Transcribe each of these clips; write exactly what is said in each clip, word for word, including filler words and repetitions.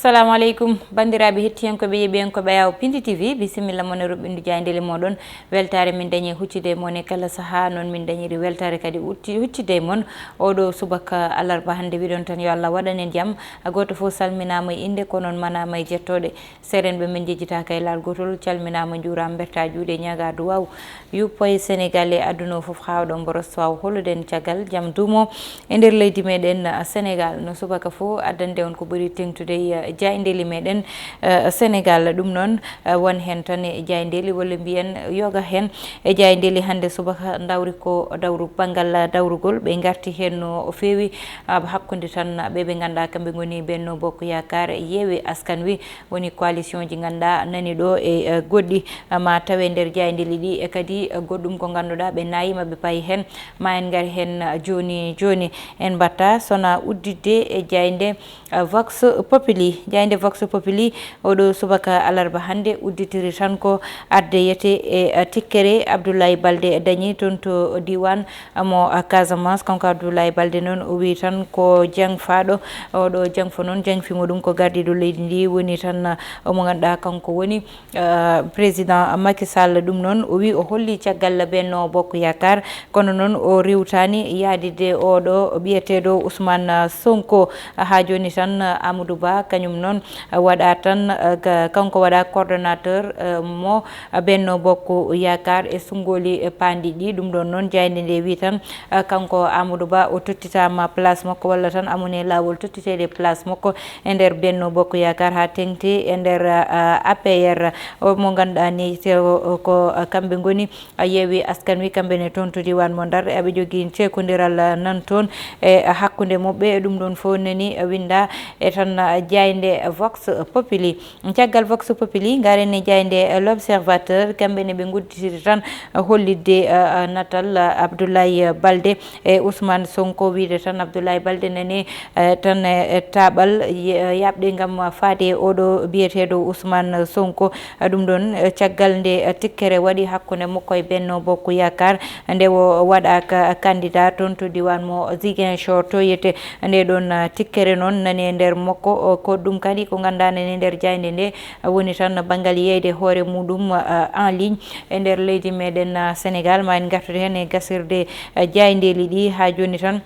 Assalamu aleykum, banndiraaɓe hettiyankooɓe, yeeɓiyankooɓe Ayaw Pindi T V, bisimilla mon e ruɓɓindu jaayndeeli mooɗon. Weltaare min dañi huccude e mon e kala sahaa, noon min dañiri weltaare kadi utti-, huccude e mon. Oɗo subaka alarba hannde, wiɗon tan yo Allah waɗan en jam. Gooto fof salminaama e innde, ko noon manaama e jettooɗe. Seerenɓe men njejjitaaka e laal gootol, calminaama, njuuraama, mbertaa juuɗe, ñaagaa duwaaw. Yuppoye Senegal e aduna o fof, haa oɗon mboros, so waaw hollude en caggal jam duumo e nder leydi meɗen, uh, Senegal. No subaka fof addande on ko ɓuri teŋtude e, uh, jaayndeeli meɗen, uh, Senegal. Ɗum noon, uh, won heen tan e jaayndeeli, walla mbiyen yoga heen e jaayndeeli hannde subaka, ndawri ko dawru banngal, uh, dawrugol. Ɓe ngarti heen no feewi, uh, hakkunde tan ɓe ɓe ngannduɗaa kamɓe ngoni Benno Bokk Yaakaar, Yewwi Askan Wi, woni coalition ji ngannduɗaa nani ɗo e, eh, goɗɗi, eh, ma tawe nder jaayndeeli ɗi, e kadi, eh, goɗɗum ko ngannduɗaa ɓe naayi ma ɓe payi heen, ma en ngar heen, eh, jooni jooni. En mbatta sona udditde e jaaynde, eh, Vox Populi. Jaaynde Vox Populi oɗo subaka alarba hannde udditiri tan ko arde yete e, eh, tikkere Abdoulaye Baldé dañi toon to diiwaan mo, ah, Casamance. Kanko Abdoulaye Baldé noon, o wi tan ko jangfaaɗo. Oɗo jangfo noon, jangfimo ɗum ko gardiiɗo leydi ndi, woni tan, ah, mo ngannduɗaa kanko woni, ah, président Macky Sall. Ɗum noon, o wi o holli caggal Benno Bokk Yaakaar, kono noon o riwtaani yaadide oɗo biyeteeɗo Ousmane Sonko. Haa jooni tan, Amadou Ba kañum noon waɗa tan, ah, ka-, kanko waɗa coordonnateur, ah, mo Benno Bokk Yaakaar e sunngooli, eh, paandi ɗi. Ɗum ɗoon noon, jaaynde nde wi tan, eh, kanko Amadou Ba o tottitaama place makko, walla tan amune laawol tottiteede place makko e nder Benno Bokk Yaakaar, haa teŋti e nder, eh, A P R. O mo ngannduɗaa ni, te o, o ko, eh, kamɓe ngoni, eh, Yewwi Askan Wi, kamɓe ne toon to diiwaan mo Ndar, eɓe njogii ceekondiral, eh, nan toon e hakkunde maɓɓe. Ɗum ɗoon fof nani, eh, winnda e tan, eh, jaaynde Vox Populi. Caggal Vox Populi, ngaren e jaaynde L'Observateur, kamɓe ne ɓe ngudditiri tan hollitde, eh, eh, natal, eh, Abdoulaye Baldé e Ousmane Sonko, wiide tan Abdoulaye Baldé nani, eh, tan e, e taaɓal ye-, eh, yaɓde ngam faade e oɗo biyeteeɗo Ousmane Sonko. Eh, ɗum ɗoon, eh, caggal nde, eh, tikkere waɗi hakkunde makko e Benno Bokk Yaakaar, nde o waɗaaka candidat toon to diiwaan mo Ziguinchor to yete. Nde ɗoon, ah, tikkere noon nani e nder makko, o, ko ɗum kadi ko ngannduɗaa nani e nder jaaynde nde, ah, woni tan banngal yeeyde hoore muɗum, ah, en ligne e nder leydi meɗen, ah, Senegal. Ma en ngartude heen e gasirde, ah, jaayndeeli ɗi haa jooni tan.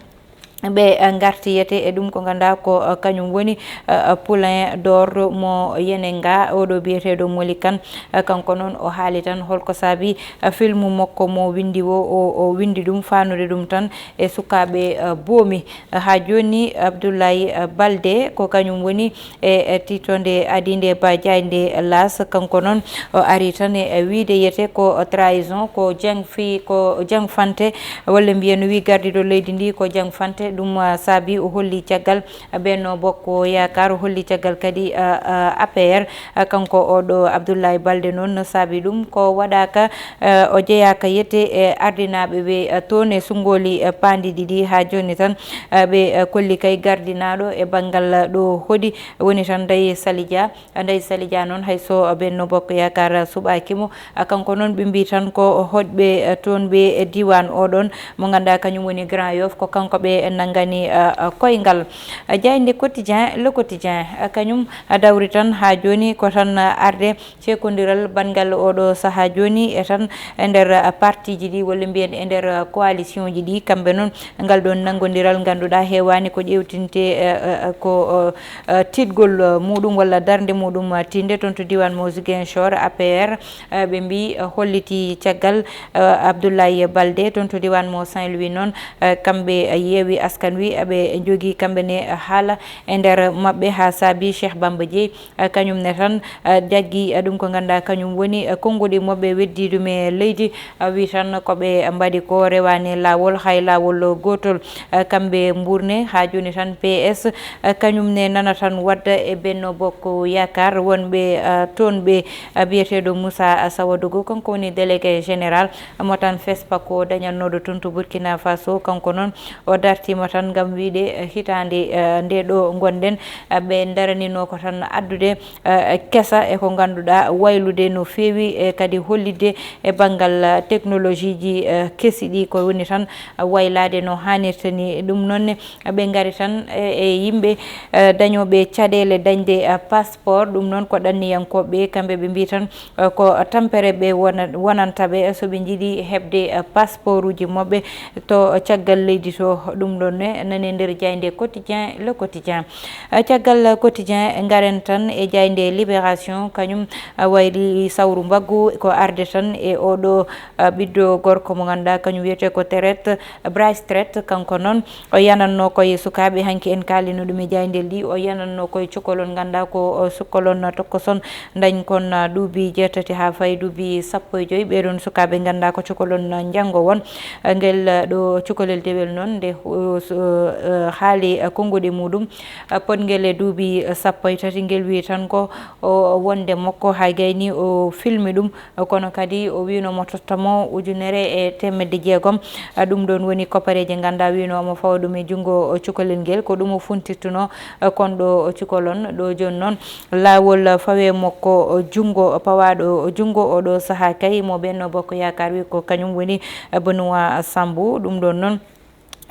Ɓe, ah, ngarti yete e ɗum ko ngannduɗaa ko, ah, kañum woni, ah, Poulain d'Or mo Yenenga, oɗo biyeteeɗo Moli Kan. Ah, kanko noon o haali tan holko saabi, ah, filmu makko mo winndi o, o, o winndi ɗum faanude ɗum tan e sukaaɓe, eh, boomi. Haa jooni, Abdoulaye, eh, Baldé, ko kañum woni e, e tiitoonde adii nde ba jaaynde L'As. Kanko noon, o ari tan e, e wiyde yete ko trahison, ko jangfi-, ko jangfante, walla mbiyen o wi gardiiɗo leydi ndi ko jangfante. Ɗum, ah, saabi o holli caggal Benno Bokk Yaakaar, o holli caggal kadi, ah, ah, A P R. Ah, kanko oɗo Abdoulaye Baldé noon, no saabi ɗum ko waɗaaka, eh, o jeyaaka yete e ardinaaɓe ɓe, eh, toon e sunngooli, eh, paandi ɗiɗi. Haa jooni tan, eh, ɓe, eh, kolli kay gardinaaɗo e banngal, eh, ɗo hoɗi, woni tan Ndeye Saly Dia. Ndeye Saly Dia noon, hay so Benno Bokk Yaakaar suɓaaki mo, ah, kanko noon ɓe mbii tan ko hoɗɓe, eh, toon ɓe, eh, diiwaan oɗon mo ngannduɗaa kañum woni Grand Yoff, ko kanko ɓe nanngani, eh, eh, koyngal. Eh, jaaynde Quotidien, Le Quotidien, eh, kañum, eh, dawri tan haa jooni ko tan, eh, arde ceekondiral banngal oɗo sahaa jooni e tan e nder, ah, partiiji ɗi, walla mbiyen e nder, ah, coalition ji ɗi. Kamɓe noon, ngal ɗoon nanngondiral ngannduɗaa heewaani ko ƴeewtinte, eh, eh, eh, ko, eh, eh, tiiɗgol, eh, muɗum walla darnde muɗum, eh, tiinde toon to diiwaan mo Ziguinchor, A P R, eh, ɓe mbii, eh, holliti caggal, eh, Abdoulaye Baldé toon to diiwaan mo Saint-Louis noon, eh, kamɓe, eh, Yewwi Askan Wi, eh, ɓe njogii kamɓe ne, eh, haala e nder maɓɓe haa saabi Cheikh Bamba Dièye. Eh, kañum ne tan, eh, jaggi, eh, ɗum ko ngannduɗaa kañum woni, eh, konnguɗi maɓɓe weddii ɗum e leydi, eh, wi tan ko ɓe mbaɗi ko rewaani laawol, hay laawol gootol. Eh, kamɓe mbuurne haa jooni tan P S, eh, kañum ne nana tan wadda e Benno Bokk Yaakaar, wonɓe, eh, toon ɓe, eh, biyeteeɗo Moussa Sawadougou, kanko woni délégué général mo tan FESPACO dañatnooɗo toon to Burkina Faso, kanko noon o darti tan ngam wiide, eh, hitaande, eh, nde ɗo ngonɗen, eh, ɓe ndaranino ko tan addude, eh, kesa e ko ngannduɗaa waylude no feewi, e kadi hollitde e banngal, eh, technologie ji, eh, kesi ɗi, ko woni tan, eh, waylaade no haanirta ni. Ɗum noon ne, eh, ɓe ngari tan e, e yimɓe, eh, dañooɓe caɗeele dañde, eh, passeport. Ɗum noon ko ɗanniyankooɓe, kamɓe ɓe mbii tan, eh, ko tampere ɓe wona-, wonanta ɓe so ɓe njiɗi heɓde, eh, passeport uji maɓɓe to caggal leydi to. Ɗum ɗon ne nani e nder jaaynde Quotidien, Le Quotidien. Eh, caggal Quotidien, ngaren tan e jaaynde Libération, kañum, eh, wayli sawru mbaggu ko arde tan e oɗo, eh, ɓiɗɗo gorko mo ngannduɗaa kañum wiyetee ko Tret, Bryce Tret. Kanko noon o yanatno koye sukaaɓe, hanki en kaalino ɗum e jaaynde ɗi, o yanatno koye cukalon, ngannduɗaa ko, o, cukalon tokkoson, dañkon, ah, duubi jeetati haa fayi duubi sappo e joy. Ɓeeɗon sukaaɓe ngannduɗaa ko cukalon, ah, njanngo won. Ah, ngel, ah, ɗo cukalel dewel noon, nde, o, so, ah, haali, ah, konnguɗi muɗum, ah, potngel e duubi, ah, sappo e tati, ngel wii tan ko o wonde makko, hay gayni o filmi ɗum, kono kadi o wiino mo totta mo ujunere e teemedde jeegom. Ah, ɗum ɗon woni koppareeje ngannduɗaa wiino omo fawa ɗum e junngo cukalel ngel. Ko ɗum o funtirtuno, ah, kon ɗo cukalon. Ɗo jooni noon, laawol fawe makko junngo, pawaaɗo junngo oɗo sahaa kay mo Benno Bokk Yaakaar wi ko kañum woni, ah, Benoît Sambou. Ɗum ɗon noon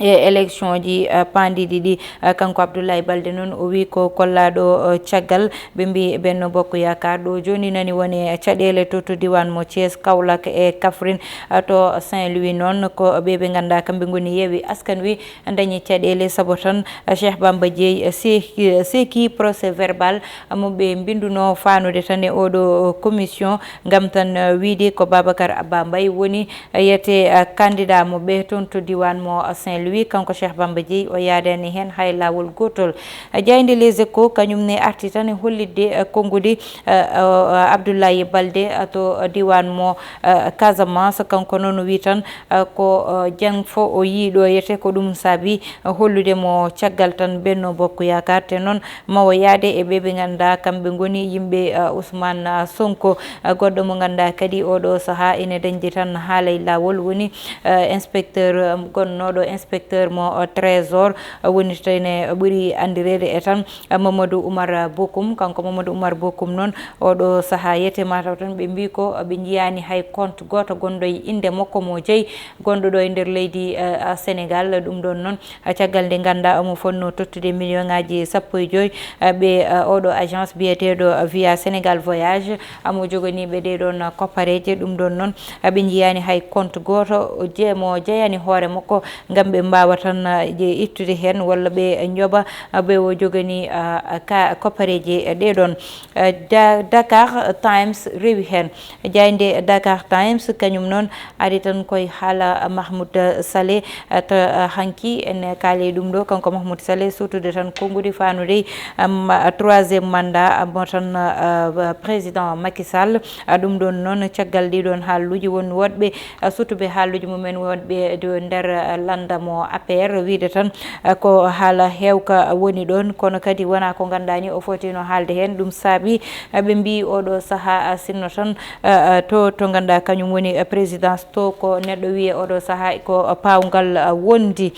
e élection ji, eh, paandiiɗi ɗi. Eh, kanko Abdoulaye Baldé noon, o wii ko kollaaɗo, eh, caggal. Ɓe mbii Benno Bokk Yaakaar ɗo jooni nani woni caɗeele to, to diiwaan mo Thiès, Kaolack e Kaffrine, eh, to Saint-Louis noon. Ko ɓe ɓe ngannduɗaa kamɓe ngoni Yewwi Askan Wi dañi caɗeele, sabu tan, eh, Cheikh Bamba Dièye, eh, seeki, eh, seeki procès verbal, eh, mo ɓe mbinnduno faanude tan e oɗo commission, ngam tan, eh, wiide ko Babacar Abba Mbaye woni, eh, yiyetee, eh, candidat mo ɓe toon to diiwaan mo, eh, Saint-Louis. Kanko Cheikh Bamba Dièye o yaadaani heen hay laawol gootol. Eh, jaaynde Les Échos kañum ne arti tan e hollitde, eh, konnguɗi, eh, o, eh, Abdoulaye Baldé, eh, to diiwaan mo, eh, Casamance. Kanko noon o wii tan, eh, ko, eh, jam fof o yii ɗo, yiyetee ko ɗum saabi, eh, hollude mo caggal tan Benno Bokk Yaakaar. Te noon ma o yaade e ɓe ɓe ngannduɗaa kamɓe ngoni yimɓe, eh, Ousmane, eh, Sonko. Eh, goɗɗo mo ngannduɗaa kadi oɗo sahaa ene dañde tan haala e laawol woni, eh, inspecteur, eh, gonnooɗo inspecteur mo, eh, trésor, eh, woni to ene ɓuri anndireede e tan, eh, Mamadou Oumar Bokoum. Kanko Mamadou Oumar Bokoum noon oɗo sahaa yiyetee mataw tan ɓe mbii ko ɓe njiyaani hay compte gooto gonɗo e innde makko mo jeyi gonɗo ɗo e nder leydi, eh, Sénégal. Ɗum ɗon noon, eh, caggal nde ngannduɗaa omo fotnoo tottude million ŋaaji sappo e joy, eh, ɓe, eh, oɗo agence biyeteeɗo, eh, Via Sénégal Voyage, omo joganii ɓe ɗee ɗoon, eh, koppareeje. Ɗum ɗon noon, eh, ɓe njiyaani hay compte gooto je-, mo jeyani hoore makko ngam ɓe mbaawa tan, eh, je ittude heen walla ɓe njoɓa, eh, ɓe o joganii, eh, ka koppareeje, eh, ɗee ɗoon. Eh, Da-, Dakar Times rewi heen. Jaaynde Dakar Times kañum noon ari tan koye haala Mahmoud Saleh, eh, to, eh, hanki en kaali ɗum ɗo. Kanko Mahmoud Saleh suutude tan konnguɗi faanude, am, troisième mandat, am, mo tan, eh, président Macky Sall. Ah, ɗum ɗon noon caggal ɗi ɗon haaluuji won woɗɓe, eh, suutuɓe haaluuji mumen wonɓe do nder, eh, lannda mo A P R wiide tan, eh, ko haala heewka woni ɗon, kono kadi wonaa ko ngannduɗaa ni o fotino haalde heen. Ɗum saabi, eh, ɓe mbii oɗo sahaa, eh, sinno tan, eh, eh, to, to ngannduɗaa kañum woni, eh, présidence to ko neɗɗo wiye oɗo sahaa ko, eh, pawngal, eh, wondi.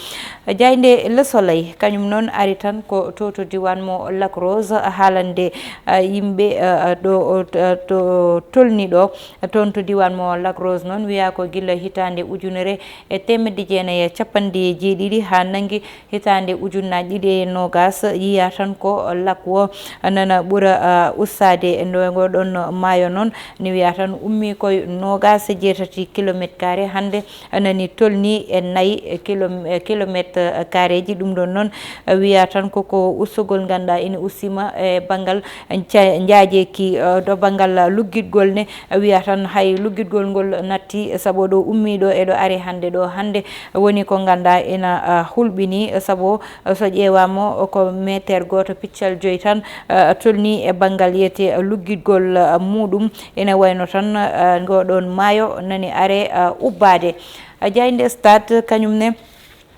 Jaaynde Le Soleil kañum noon ari tan ko to, to diiwaan mo Lac Rose haalande, eh, yimɓe, eh, ɗo, o, to, to tolni ɗo. Toon to diiwaan mo Lac Rose noon wiyaa ko gila hitaande ujunere e teemedde jeenayi e capanɗe jeeɗiɗi haa nanngi hitaande ujunnaaji ɗiɗi e noogaas, yiyaa tan ko lac o nana ɓura, ah, ustaade e ndo, ngo ɗon maayo noon, ne wiyaa tan ummii koye noogaas e jeetati kilometre carré, hannde nani tolni e nayi kilo-, kilometre carréji. Ɗum ɗon noon, ah, wiyaa tan ko, ko ustugol ngannduɗaa ina ustima e banngal nja-, njaajeeki, ah, ɗo banngal luggitgol ne, wiya tan hay luggitgol ngol natti, sabu ɗo ummi ɗo e ɗo ari hannde ɗo, hannde woni ko ngannduɗaa ina, ah, hulɓini, sabu so ƴeewaama ko meeter gooto piccal joy tan, ah, tolni e banngal yiyetee luggitgol, ah, muɗum. Ina wayno tan, ah, ngo ɗon maayo nani are, ah, ubbaade. Ah, jaaynde Stade kañum ne,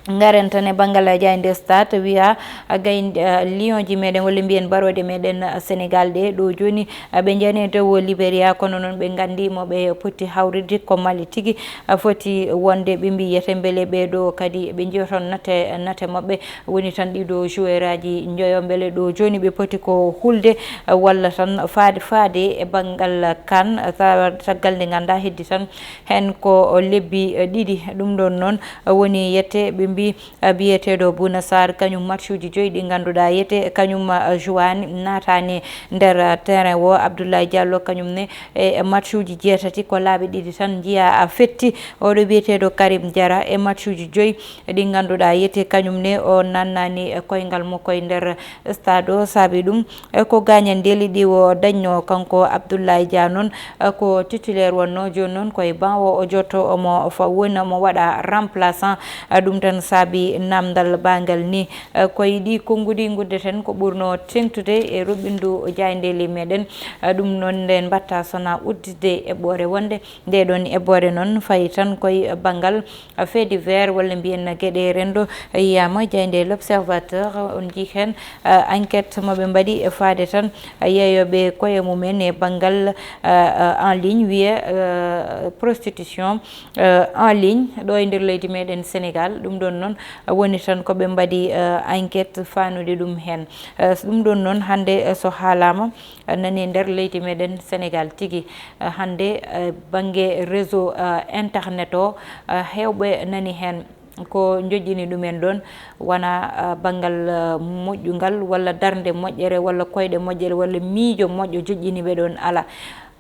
Ngaren tan e banngal jaaynde Stade, wiya, a, gaynde, a, Lionji meɗen, walla mbiyen barooɗe meɗen, a, Sénégal ɗe ɗo jooni, a, ɓe njani e dow Libéria, kono noon ɓe nganndi mo ɓe poti hawride ko Mali tigi, a, foti wonde ɓe mbi yete mbele ɓe ɗo kadi ɓe njiya toon nate, nate maɓɓe. Woni tan ɗiɗo joueur aji njoyo mbele ɗo jooni ɓe poti ko hulde, a, walla tan faade, faade e banngal kan, a, ta-, taggal nde ngannda heddi tan heen ko lebbi, a, ɗiɗi. Ɗum ɗon noon, a, woni yette ɓe mbi a, biyeteeɗo Bouna Sarr, kañum matchuuji joyi ɗi ngannduɗaa yete kañum, a, jouaani, naataani nder, a, terrain o. Abdoulaye Diallo kañum ne e matchuuji jeetati ko laabi ɗiɗi tan njiya, a, fetti. Oɗo biyeteeɗo Karim Diarra e matchuuji joyi ɗi ngannduɗaa yete kañum ne o nannaani e koyngal mo koye nder stade o. Saabi ɗum, e ko gaañandeeli ɗi o dañno kanko Abdoulaye Dia noon, e ko titulaire wonno, jooni noon koye banc o o jotto omo fa-, woni omo waɗa remplaçant. E ɗum tan saabi namdal bangal ni. E koye ɗi konnguɗi nguddeten ko ɓurno teŋtude e roɓɓindu jaayndeeli meɗen. E ɗum noon nden mbatta sona udditde eɓɓoore wonde nde ɗon eɓɓoore noon fayi tan koye bangal fait divers walla mbiyen geɗe renndo yiyaama, jaaynde L'Observateur, on njii heen, eh, enquête mo ɓe mbaɗi e faade tan, eh, yeeyooɓe koye mumen e banngal, eh, eh, en ligne, wiye, eh, prostitution, eh, en ligne ɗo e nder leydi meɗen Sénégal. Ɗum ɗon noon, eh, woni tan ko ɓe mbaɗi, eh, enquête fanude ɗum heen. Eh, ɗum ɗon noon hannde, eh, so haalaama, eh, nani e nder leydi meɗen Sénégal tigi. Eh, hannde, eh, bannge réseau, eh, internet o, eh, heewɓe nani heen ko joƴƴini ɗumen ɗoon, wona, eh, banngal, eh, moƴƴungal walla darnde moƴƴere walla koyɗe moƴƴere walla miijo moƴƴo joƴƴini ɓe ɗoon, alaa.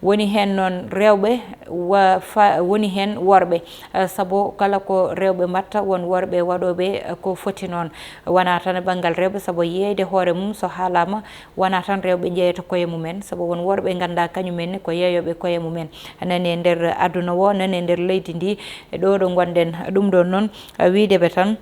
Woni heen noon rewɓe, wa-, fa-, woni heen worɓe, eh, sabu kala ko rewɓe mbaɗta, won worɓe waɗooɓe, eh, ko foti noon. Wona tan e banngal rewɓe, sabu yeeyde hoore mum so haalaama, wona tan rewɓe njeeyata koye mumen, sabu won worɓe nganndaa kañumen ne ko yeeyooɓe koye mumen. Nani e nder aduna o, nani e nder leydi ndi, e ɗo ɗo ngonɗen. Ɗum ɗoon noon, eh, wiide ɓe tan,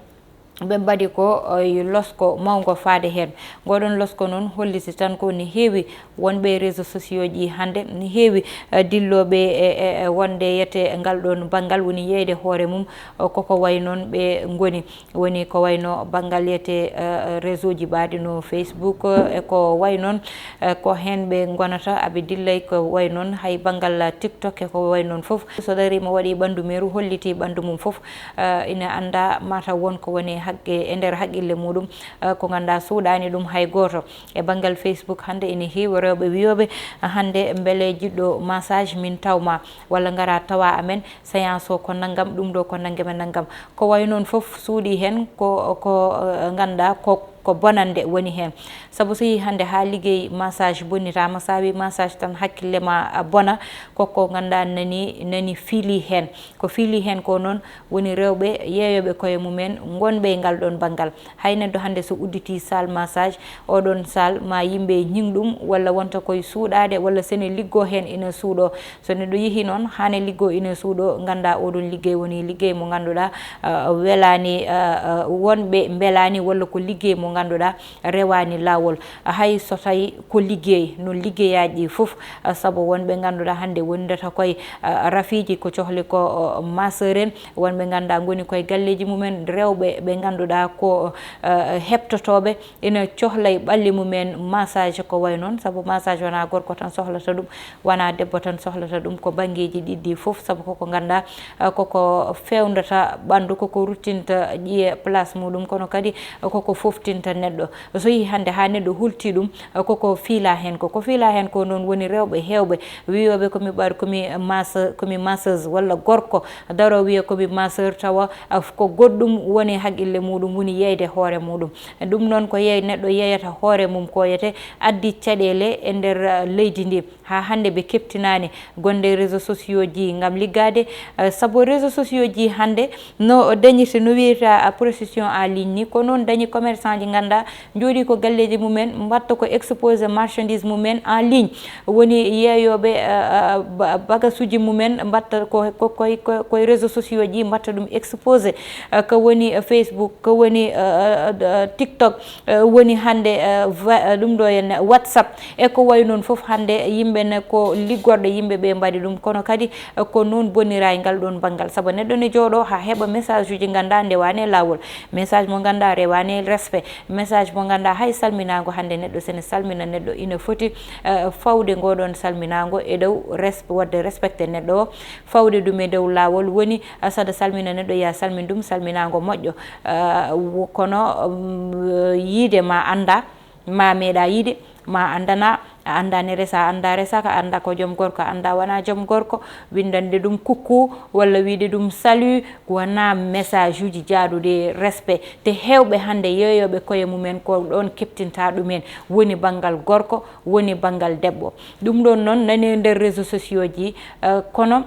ɓe mbaɗi ko, eh, losko mawngo faade heen. Ngoɗon losko noon holliti tan ko ne heewi wonɓe e réseaux sociaux ji hannde, ne heewi, eh, dillooɓe e, e, e wonde yete ngal ɗoon banngal woni yeeyde hoore mum, eh, koko wayi noon ɓe ngoni. Woni ko wayno banngal yete, eh, réseau ji ɓaaɗi no Facebook, eh, e ko way noon, eh, ko heen ɓe ngonata, aɓe dillay ko way noon hay banngal TikTok e ko way noon fof. So dariima waɗi ɓanndu meeru, holliti ɓanndu mum fof, eh, ina annda mata won ko woni haqqe e nder haqqille muɗum, eh, ko ngannduɗaa suuɗaani ɗum hay gooto. E banngal Facebook hannde ina heewi rewɓe wiyooɓe, ah, hannde mbele jiɗɗo massage min tawma, walla ngara tawa amen, séance o ko nanngam, ɗum ɗo ko nanngam e nanngam. Ko way noon fof suuɗi heen ko, ko, eh, ngannduɗaa ko, ko bonannde woni heen. Sabu so yii hannde haa liggey massage bonnitaama, so a wii massage tan hakkille ma, ah, bona, ko ko ngannduɗaa nani, nani fiili heen. Ko fiili heen ko noon woni rewɓe yeeyooɓe koye mumen ngonɓe e ngal ɗoon banngal. Hay neɗɗo hannde so udditii salle massage, oɗon salle ma yimɓe ñing ɗum, walla wonta koye suuɗaade, walla sene liggo heen ina suuɗo. So neɗɗo yehi noon, haa ne liggo ina suuɗo, ngannduɗaa oɗon liggey woni liggey mo ngannduɗaa, ah, welaani, ah, ah, wonɓe mbelaani, walla ko liggey mo ngannduɗaa rewaani laawol. Hay so tawi ko liggey, no liggeyaaji ɗi fof, ah, sabu wonɓe ngannduɗaa hannde wondata koye, ah, rafiiji ko cohli ko, oh, masseur en, wonɓe ngannduɗaa ngoni koye galleeji mumen, rewɓe ɓe ngannduɗaa ko, ah, heɓtotooɓe, ina cohlay ɓalli mumen massage ko way noon, sabu massage wonaa gorko tan sohlata ɗum, wonaa debbo tan sohlata ɗum, ko banngeeji ɗiɗi fof, sabu koko ngannduɗaa, ah, koko fewndata ɓanndu, koko ruttinta ƴiye place muɗum, kono kadi koko foftinta neɗɗo. So yii hannde haa neɗɗo hulti ɗum, koko fiila heen ko. Ko fiila heen ko noon woni rewɓe heewɓe wiyooɓe ko mi ɓaɗ-, ko mi masse-, ko mi masseuse, walla gorko daro wiya ko mi masseur, tawa, ah, ko goɗɗum woni haqqille muɗum, woni yeeyde hoore muɗum. Ɗum noon ko yeey-, neɗɗo yeeyata hoore mum ko yete addi caɗeele e nder, ah, leydi ndi. Haa hannde ɓe keɓtinaani gonde réseaux sociaux ji ngam liggaade, eh, sabu réseaux sociaux ji hannde no dañirta, no wiyata, ah, prostitution en ligne ni, ko noon dañi commerçant ji ngannduɗaa njooɗii ko galleeji mumen, mbaɗta ko exposé marchandise mumen en ligne. Woni yeeyooɓe, eh, eh, ba-, bagasuuji mumen mbaɗta ko, ko, koy, koy, koy réseaux sociaux ji mbaɗta ɗum exposé. Eh, ko woni, eh, Facebook, ko woni, eh, eh, eh, TikTok, eh, woni hannde, eh, va-, eh, ɗum ɗo henna WhatsApp. E ko wayi noon fof hannde yimɓe ne ko liggorɗe yimɓe ɓe mbaɗi ɗum, kono kadi, eh, ko noon bonniraa e ngal ɗoon banngal. Sabu neɗɗo ne jooɗo haa heɓa message uji ngannduɗaa ndewaani e laawol, message mo ngannduɗaa rewaani e respect, message mo ngannduɗaa hay salminaango hannde neɗɗo, so ne salmina neɗɗo, ina foti, eh, fawde ngo ɗoon salminaango e dow resp-, waɗde respecté neɗɗo o, fawde ɗum e dow laawol, woni, eh, saɗa salmina neɗɗo, ya salmin ɗum salminaango moƴƴo. Eh, wo-, kono, mm, yiide ma annda, ma meeɗa yiide, ma anndana, a annda ne resa, a annda resaka, a annda ko joom gorko, a annda wona joom gorko, winndande ɗum coucou walla wiide ɗum salut, wona message uji jaaduɗi e respect. Te heewɓe hannde yeeyooɓe koye mumen ko ɗoon keɓtinta ɗumen, woni banngal gorko, woni banngal debbo. Ɗum ɗoon noon nani e nder réseaux sociaux ji, eh, kono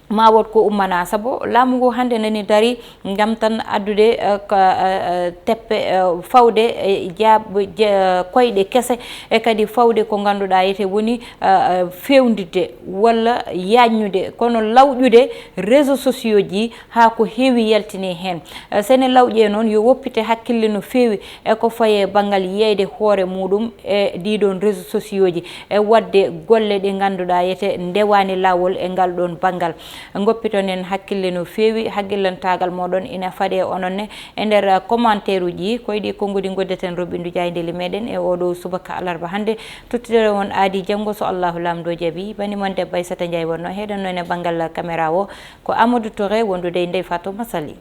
ma wood ko ummana, sabu laamu ngu hannde nani dari ngam tan addude, eh, ka, eh, eh, teppe, eh, fawde, eh, jaab-, je-, koyɗe kese, e kadi fawde ko ngannduɗaa yete woni, eh, eh, fewndirde walla yaajnude, kono lawƴude réseaux sociaux ji haa ko heewi yaltini heen. Eh, so ne lawƴe noon, yo woppite hakkille no feewi e ko faye banngal yeeyde hoore muɗum e ɗii ɗoon réseaux sociaux ji, e waɗde golle ɗe ngannduɗaa yete ndewaani laawol e ngal ɗoon banngal. Ngoppitonen hakkille no feewi, hakkillantaagal mooɗon ina faɗe onon ne e nder commentaire uji. Ko e ɗi konguɗi ngoddeten roɓindu jaayndeeli meɗen e oɗo subaka alarba hannde. Tottidere on aadi janngo so Allahu Laamɗo jaɓi. Bani mon debbo Aissata Ndiaye wonno heɗen noon e banngal caméra o. Ko Amadou Touré wondude e Ndeye Fatou Massaly.